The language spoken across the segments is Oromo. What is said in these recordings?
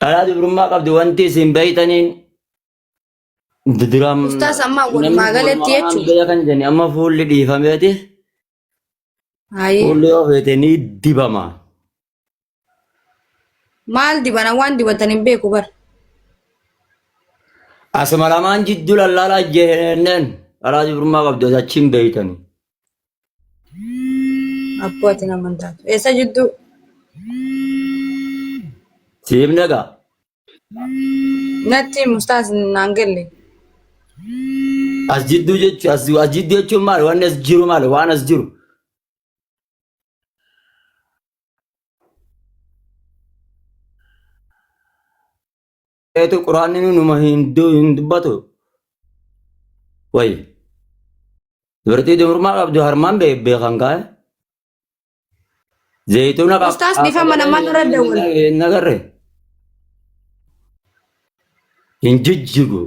Dhalaa dubrummaa qabdi wanti isin beeytaniin duraan Ustaas amma namni walumaa galatti walumaa kanaan jechuudha. beekan jedhani amma fuulli dhiifameeti Haayee. fuulli yoo feete ni dibama. Maal dibana waan dibatan hin beeku bar. Asuma lamaan jidduu lallaalaa jenneen dhalaa dubrummaa qabdi achiin beeytani. Abboo ati nama hin taatu. Eessa jidduu? Siif nagaa. Natti mustaas naan galle. As jidduu jechuun as jidduu jechuun maali? Wanni as jiru maali? Waan as jiru. Eetu quraanni numa hin dubbatu. Wayi. Dubartii dubrummaa qabdu harmaan beekan kaa'e. Zayituuna Ustaas dhiifama namaa nurra dawwala. Hin agarre. Hin jijjigu.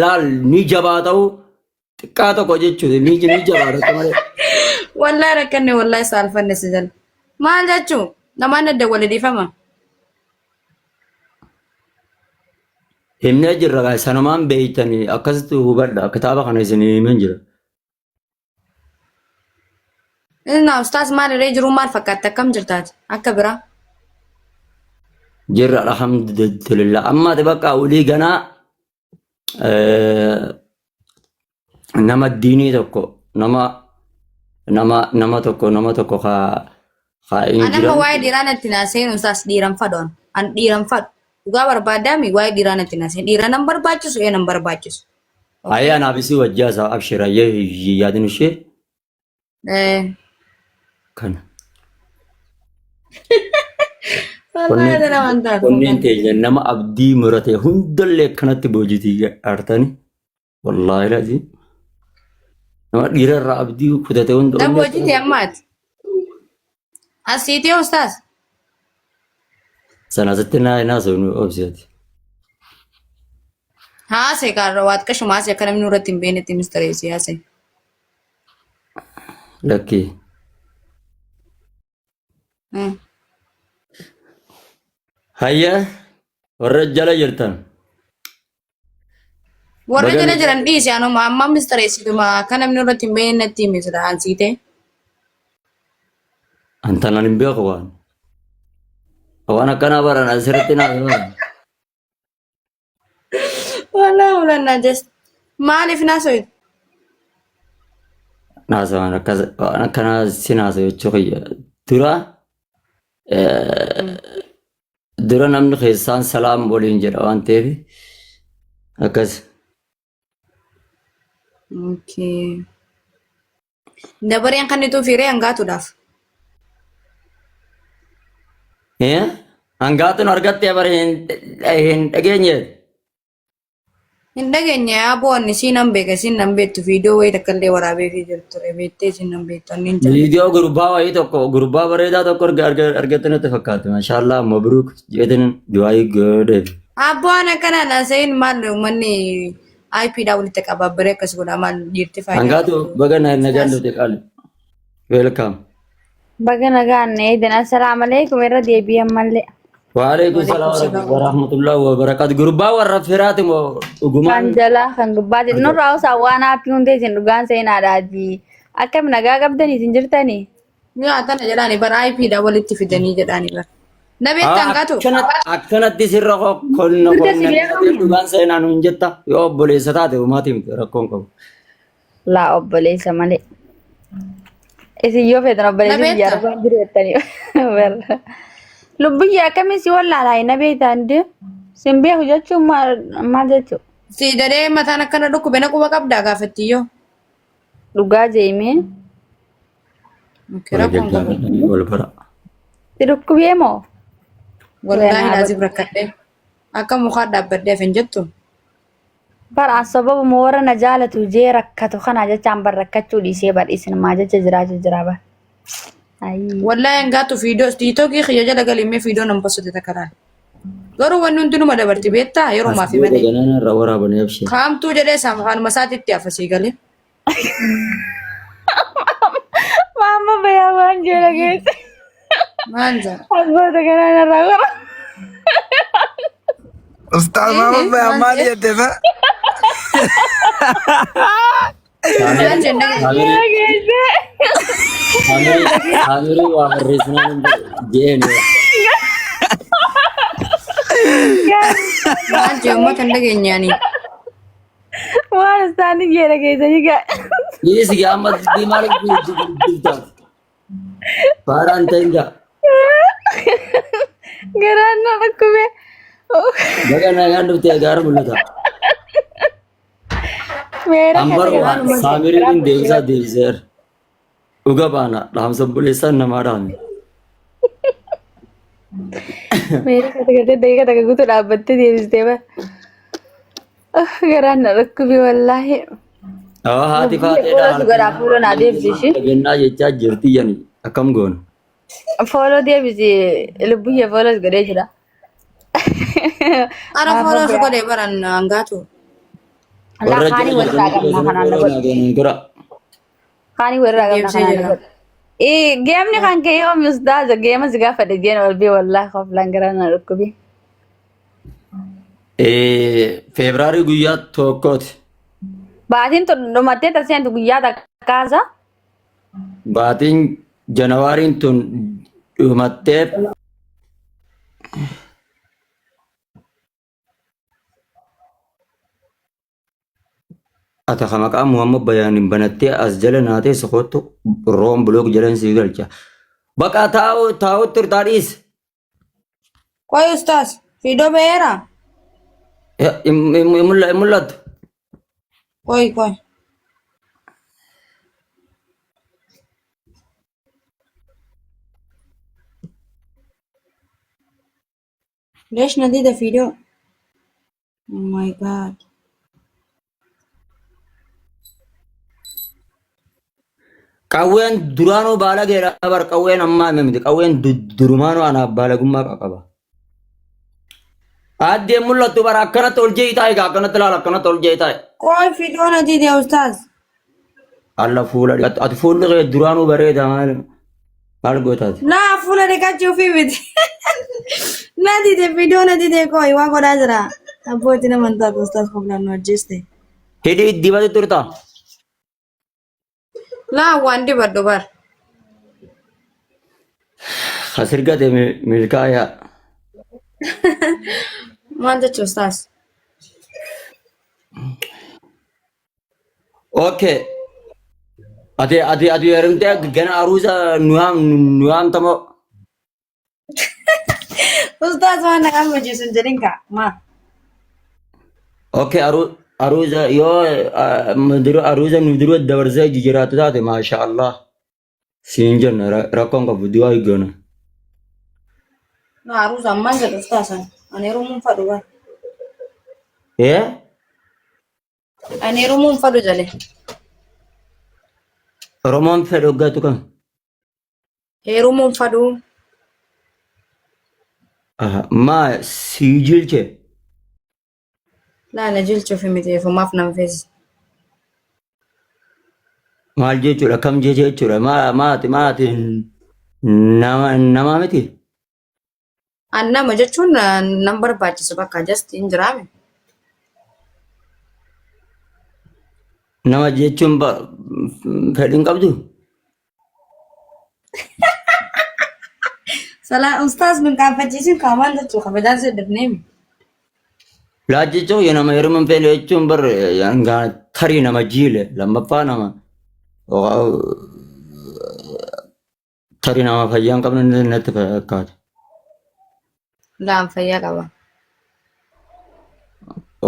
Laal ni jabaa ta'u xiqqaa tokko jechuudha. Ni jabaata akka malee. Wallahi rakkanne wallahi saalfanne si jala. Maal jechuu namaan dawwale dhiifama. Himnee jirra gaa sanumaan beeytanii akkasitti hubadha. Kitaaba kana isin himeen jira. Innaa ustaas maal irree jiruu maal fakkaatti akkam jirtaati akka biraa. Jirra alhamdulillah. Amma ati bakka olii ganaa nama diinii tokko nama nama nama tokko nama tokko ka ka hin An amma jiran waa'ee dhiiraa natti naa seenu ustaas dhiiran fadhu an. An dhiiran fadhu. Dhugaa barbaadaami waa'ee dhiiraa natti naa seenu. Dhiira nan barbaachisu ee nan barbaachisu. Ayee anaaf isii wajjii hasaa abshir ayyee hin yaadin ishee kana. Wallahi dana waan taatu. Onneen teenya nama abdii murate hundallee akkanatti boojitii artani. Wallaahi lazii. Nama dhiira irraa abdii kutate hunda Na onnee boojite ammaati. Asiitii ustaas. Sana asitti naa naa sonu obsiati. Haasee kaarra waa xiqqashuma haasee akka namni nurratti hin beeknetti mistereessi haasee. Lakkii. Hayya warra jala jirtan. Warra Baga jala jiran dhiisi anuma amma mistereessituma akka namni nurratti hin beeknetti himi sila ansiitee. Antanan hin beeku waan. Waan akkanaa baran asirratti naa baran. Walaa walaa just maaliif naasoytu? Naasawaan akkas waan akkanaa si naasawu jechuu kiyya. Dura dura namni keessaan salaam waliin jedha waan ta'eef akkas. Okay. Dabareen kan ituu fiiree hangaatuudhaaf. Eh? Hangaatuun argattee bara hin dhageenye. Hin dhageenye aboo ani siin nan beeka siin nan beektu viidiyoo wayii takka illee waraabee fi jirtu ture beektee siin nan beektu anni hin jaalladhu. Viidiyoo gurbaa wayii tokko gurbaa bareedaa tokko argatte natti fakkaate. Mashallah mabruuk jedheen du'aayii godheef. Abboo an akkanaan haasa'in maal uummanni IP dhaa walitti qabaabbaree akkas godha maal dhiirti faayidaa Hangaatu qabdu. baga nagaan dhufte qaali. Welcome. Baga nagaan eedan. Assalaamu alaikum irra deebi'an mallee. Waalaikum Waalaikum salaam salaam. warahmatullahi wabarakatuh. Gurbaa warra firaati moo Kan dhugumaan jalaa kan gubbaati. Nurraa osaa waan aappii hundee isin dhugaan seenaadhaati. Akkam nagaa qabdanii isin jirtanii? Mi'a tana jedhaani bara IP dhaa walitti fidanii jedhaani bara. Na beekta hangaatu? Akkanatti sirra konna Durda si konna beekamu. dhugaan seenaa nuun jetta yoo obboleessa taate uumaati miti rakkoon qabu. Laa obboleessa malee. Isin yoo feetan Na obboleessa biyya beekta? arbaan jiru jettanii. Barra. Lubbiyya akkamiin si wallaalaa na beektaa hundee? Sin beeku jechuun maal maal jechuudha? Si jedhee mataan akkana dhukkube na quba qabdaa gaafattiyyoo. Dhugaa jeemee. Okay, rakkoon qabu. Wal bara. Si dhukkubee moo? Wallaahi Weenaa laazim rakkadhee. Akka mukaa dhaabbadhee hafe hin jettu. Bara sababuma warra na jaalatu jee rakkatu kana jechaan bar rakkachuu dhiisee bar isinumaa jecha jiraachuu jira bar. Ayii. Wallaahi hangaatu fiidoo tiitookii kiyya jala galimee fiidoo nan possate takka laal. Garuu wanni hundinuma dabarti beektaa yeroo maafi Asii malee. ganana irraa waraabanii abshee. Kaamtuu jedhee isaaf afaanuma isaatitti hafa sii galee. Maama bayaa waan jee dhageesse. Maal jedha? Abboota kanaan irraa bara. Ustaaz Maamad Bayaan maali jette sa? Maal jenne? Saamirii waa barreessinaan hin jedheen. Maal jee uummata hin dhageenyaani. Waan isaanii jeera keessanii gaa. Dhiisi gaa amma dubbii maal dubbiftaaf? Faaraan ta'in gaa. Garaan na dhukkube. Baga nagaan dhuftee gaara mul'ata. Meera Ambar kana waan saamiriin deebisaa deebiseera. Dhuga baana dhaamsa obboleessaan namaa dhaame. Meera kana gartee daqiiqa takka guutuu dhaabbattee deebistee bara. Garaan na dhukkube wallaahi. Awwa haati Lubbuun faateedha fuula si godhaa fuula naa deebisi ishii. Gennaa jechaa jirti yani akkam goona. Fooloo deebisi lubbuyyee fooloos godhee jira. Ara fooloo si godhee baran hangaatu. Laa Warra kaanii jala walirraa jirtan qabna kanaan na fooloo godhe. naa goonan gora. Kaanii walirraa qabna Deebisee kanaan na jira. godhe. Geemni kan kee yoomi ustaaza geema si gaafadhe jeen ol bee wallaahi koflaan garaan na dhukkubi. Febraarii guyyaa tokkooti. Baatiin tun dhumattee taseentu guyyaa takkaasa. Baatiin Janawaariin tun dhumattee ata ka maqaa Muhammad Bayaanin banattee as jala naatee si kottu roon bilook jalan sii galcha. Baqa taa'u taa'utti turtaa dhiis. Qoy ustaas fiidoo ba'eera. Hin mul'attu. Qoy qoy. Leesh na dida fiidoo. Oh my god. Qawween duraanuu baalageedha bar qawween ammaa miti qawween durumaanuu anaaf baalagummaa qaba. Addeen mul'attu bara akkanatti ol jee taa'e egaa akkanatti ilaala akkanatti ol jee taa'e. Qoy fiidoo na dide ustaas. Alla fuula dhiqattu ati fuulli kee duraanuu bareeda maal maal gootaati. Naa fuula dhiqachuu fi miti. Na dide fiidoo na dide qoy waa godhaa jira. Abbootiin amantaa ustaas koflaan nu ajjeeste. Hidhii dibatu turta. Laa waan dibadhu bar. Kasirgate milkaayaa. Maal jechuun ustaas? Okay. Ati heerumtee gana aruusa nu yaamtamoo. Ustaas waan na gammachiisu hin jedhin kaa. Maa? Okay, aruusa yoo dura aruusa nu dura dabarsee jijjiiraatu taate maasha Allah. Siin jenna rakkoon qabu du'aa eegganna. Na aruusa ammaan jedhu ustaas ani. Ani heerumuun fadhu bar. Ee? Ani heerumuun fadhu jedhe. Oromoon fedhu hoggaatu kan. Heerumuun fadhu. Maa sii jilche. Laa na jilchuuf miti eefumaaf nan feesisa. Maal jechuudha kam jechuudha maati maati nama nama miti. An nama jechuun nan barbaachisu bakka just hin jiraame. Nama jechuun fedhii hin qabdu. Salaa ustaas nun qaanfachiisin kaamaan jechuu kabajaan si dhabneemi. Laa jechuun yoo nama heeruma hin feene jechuun bar tarii nama jiile lammaffaa nama tarii nama fayyaa hin qabne natti fakkaata. Laan fayyaa qaba.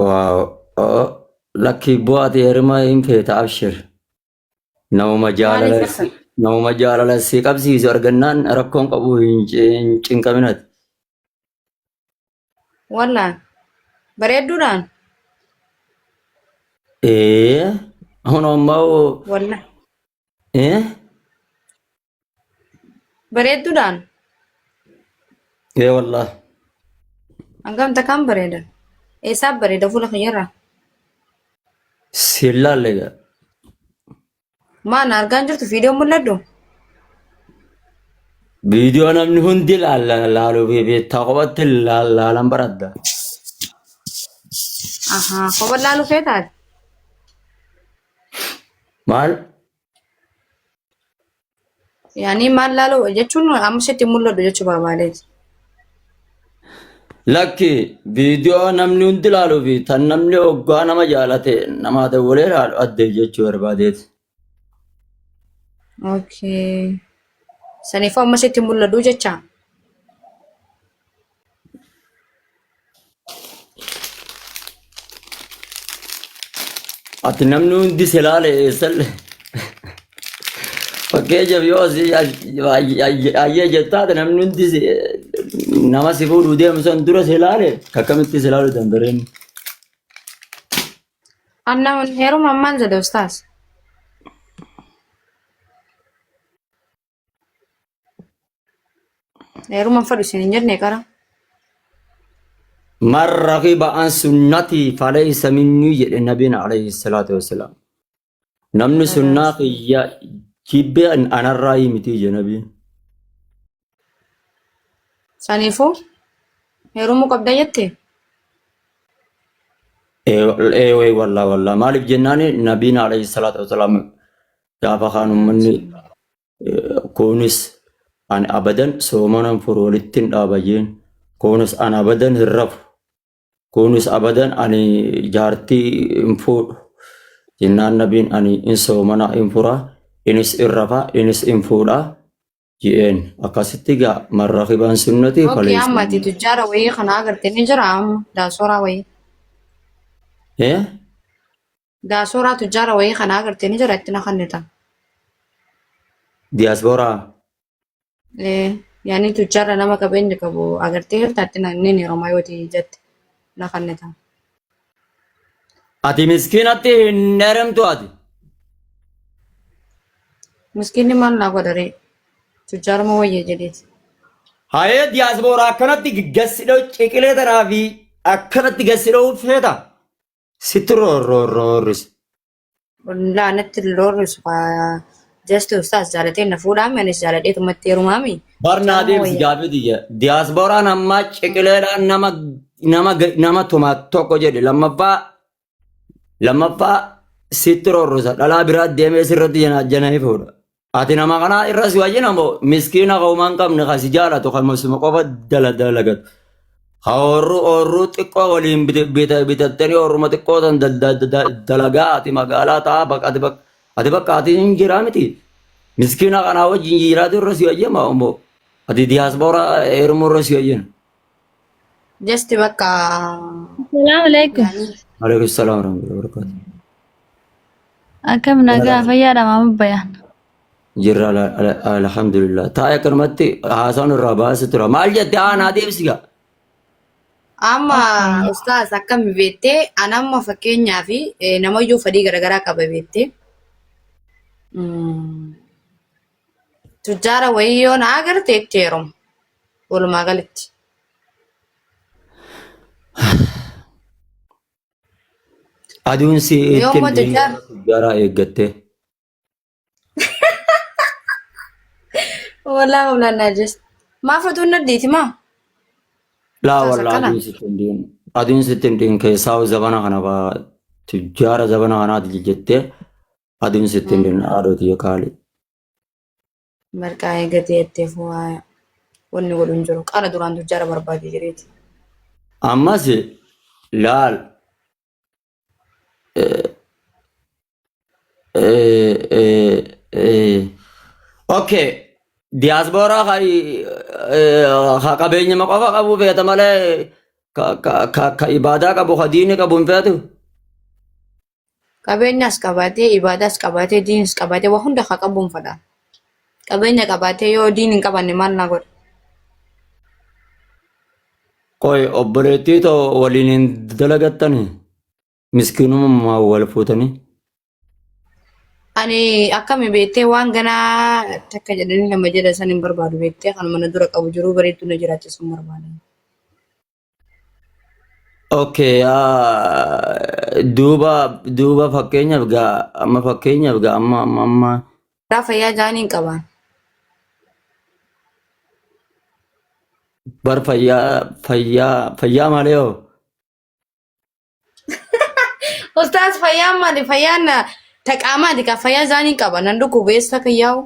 Waaw lakkii bu'aati heeruma hin feeta abshir. Namuma jaalala Maaliif akka? namuma jaalala si qabsiisu argannaan rakkoon qabu hin cinqaminati. Wallaan. Bareedduudhaan. Ee hun ammoo Wallaan. ee Bareedduudhaan. ee wallah Hangam takkaan bareeda. Eessaaf bareeda fuula kiyyarraa? si laalle gaa. Maa na argaan jirtu viidiyoon mul'adhu? Viidiyoo namni hundi laaluu fi beektaa qophatti laalan baradda. Ahaa, kopha laaluu feetaati? Maal? Yaani maal laaluu jechuun amma sitti mul'atu jechuu barbaadeeti. Lakki viidiyoo namni hundi ilaaluu fi tan namni hoggaa nama jaalate namaa dawwalee ilaalu addee jechuu barbaadeeti. Okay. Saniifuu amma sitti mul'atu jecha. Ati namni hundi si ilaale eessalle. Fakkeenyaaf yoo asii ayyee jettaate namni hundi nama si fuudhuu deemu san dura si ilaale akkamitti si ilaaluu danda'een. Anna heeruma ammaan jedhe ustaas. Heeruma hin fedhu isin hin jenne qara. Man ragiba an sunnatii falaysa minnii jedhe nabiin alayhi salaatu wassalaam. Namni sunnaa kiyya jibbee anarraa miti jedhe nabiin. Saniifuu heerumuu qabda jette? Ee wallaa wallaa maaliif jennaan nabiin alayhi salaatu wassalaam gaafa kaan ummanni kunis ani abadan soomanan furu walitti hin dhaaba jeen kunis ani abadan hin rafu kunis abadan ani jaartii hin fuudhu jennaan nabiin ani hin soomana hin fura inis hin rafa inis hin fuudha jeen akkasitti gaa marrakibaan sunnati Okey faleessa. amma ati tujjaara wayii kana agarte ni jira amma daasoraa wayii. Eh? Daasoraa tujjaara wayii kana agarte ni jira itti na kannita. Diyaasbooraa. Eh, yaani tujjaara nama qabeenya qabu agartee jirta itti na inni heerumaa yoo ta'e jette na kannita. Ati miskiinatti hin heerumtu ati. Miskiinni maal naa godha ree? Tujjaaruma wayya jedheeti. Hayee diyaasbooraa akkanatti gassidhoo ciqilee tanaa fi akkanatti gassidhoo feeta. Sitti roorroorroorris. Laa natti roorrisu just ustaas jaalatee na fuudhaami anis jaaladheetumatti heerumaami. Barnaa Tujjaaruma deemsi wayya. gaafii tiyya. Diyaasbooraan ammaa ciqileedhaan nama nama nama tumaa tokko jedhe lammaffaa lammaffaa sitti roorrisa dhalaa biraa deemee sirratti janaa fuudha. Ati nama kanaa irra si wajjin ammoo miskiina ka homaa hin qabne ka si jaalatu kan musuma qofa dala dalagatu. Ka oorruu oorruu xiqqoo waliin bitattanii oorruma xiqqoo tan dalagaa ati magaalaa ta'a bakka ati bakka ati bakka ati hin jiraa miti. Miskiina kanaa wajjin jiraatu irra si wajjin ammoo ati diyaaspooraa heerumuu irra si wajjin. Just bakka Assalamu alaikum. yaani Alaikum salaam warahmatullahi wabarakatuh. Akkam nagaa fayyaadha maama bayaan. Jirra alhamdulillah. Taa'ee akkanumatti haasaan irraa baase tura. Maal jette aanaa deebisi gaa. Amma Okay. ustaas akkam beektee an amma fakkeenyaa fi namayyuu fedhii garaagaraa qaba beektee. Tujjaara wayii yoo na agarte itti heeruma walumaa galatti. Aduun si Yoo ittiin immoo tujjaara tujjaaraa eeggattee. Walaa walaa just maaf aduun nadhiiti maa? Laa Ustaas wallaa akkana. aduun sitti hin dhiin. Aduun sitti hin dhiin keessaa zabana kana faa tujjaara zabana kanaati jettee aduun sitti hin dhiin haadhooti kaali. Marqaa eegatee jetteef waa wanni godhu hin jiru. Qara duraan tujjaara barbaade jireeti. Ammas laal okay diyaasbooraa ka qabeenyuma qofa qabu feeta malee ka ibaadaa qabu ka diini qabu hin feetu. Qabeenyas qabaatee, ibaadaas qabaatee, diinis qabaatee waa hunda haa qabuun fedha. Qabeenya qabaatee yoo diin hin qabaanne maal naa godha? Qoy obboleettii too waliin hin dalagattanii miskiinummaa wal fuutanii. Ani akkami beektee waan ganaa takka jedhanii nama jedha san hin barbaadu beektee kanuma na dura qabu jiruu bareedduu na jiraachisu hin barbaadu. Okay, duuba duuba fakkeenyaaf gaa amma fakkeenyaaf gaa amma amma amma Karaa fayyaa jaanii hin qabaan. bar fayyaa fayyaa fayyaa malee hoo? Ustaaz fayyaan maali? Fayyaan taqaamaati ka fayyaa isaanii qaba. Nan dhukkubu eessa kiyyaa'u?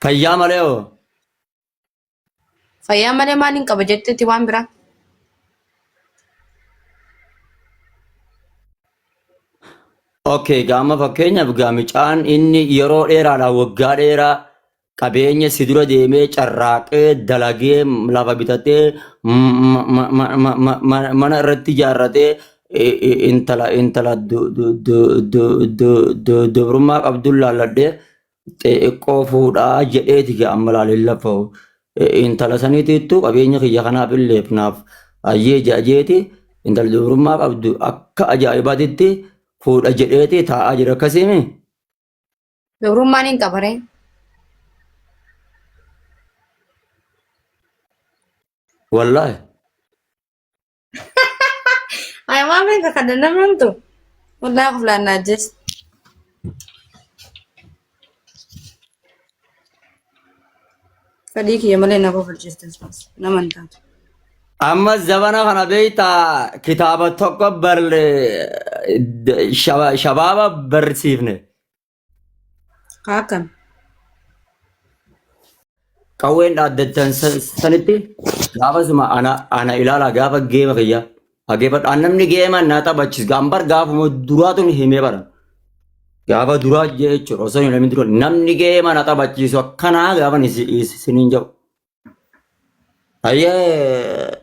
Fayyaa malee hoo? Fayyaa malee maaliin qaba jettetti waan biraa? Okay, gaama fakkeenyaaf gaamicaan inni yeroo dheeraadhaan waggaa dheeraa qabeenya si dura deemee carraaqee dalagee lafa bitatee mana irratti ijaarratee intala intala dubrummaa qabduun laalladhee xiqqoo fuudhaa jedheeti gaa amma laaleen lafa intala saniitiittu qabeenya kiyya kanaaf illee naaf ayyee je'ajeeti intala dubrummaa qabdu akka ajaa'ibaatitti fuudha jedheeti taa'aa jira akkasiimi. Dubrummaan hin qabaree. Wallaahi. Ay waan beeka kana namamtu. Wallaahi kuflaan na ajjeese. Fedhii kiyya malee na kofalchiistes bas nama hin taatu. Amma zabana kana beektaa kitaaba tokko barre shabaaba barsiifne. Haa akkam. Qawween dhaaddattan sanitti gaafasuma ana ana ilaala gaafa geema kiyya. Hageeffadhu an namni geema na taphachiis gaambar gaafuma duraatun himee bara. Gaafa duraa jechuudha osoo hin himin dura namni geema na taphachiisu akkanaa gaafa isiniin jedhu. Hayyee.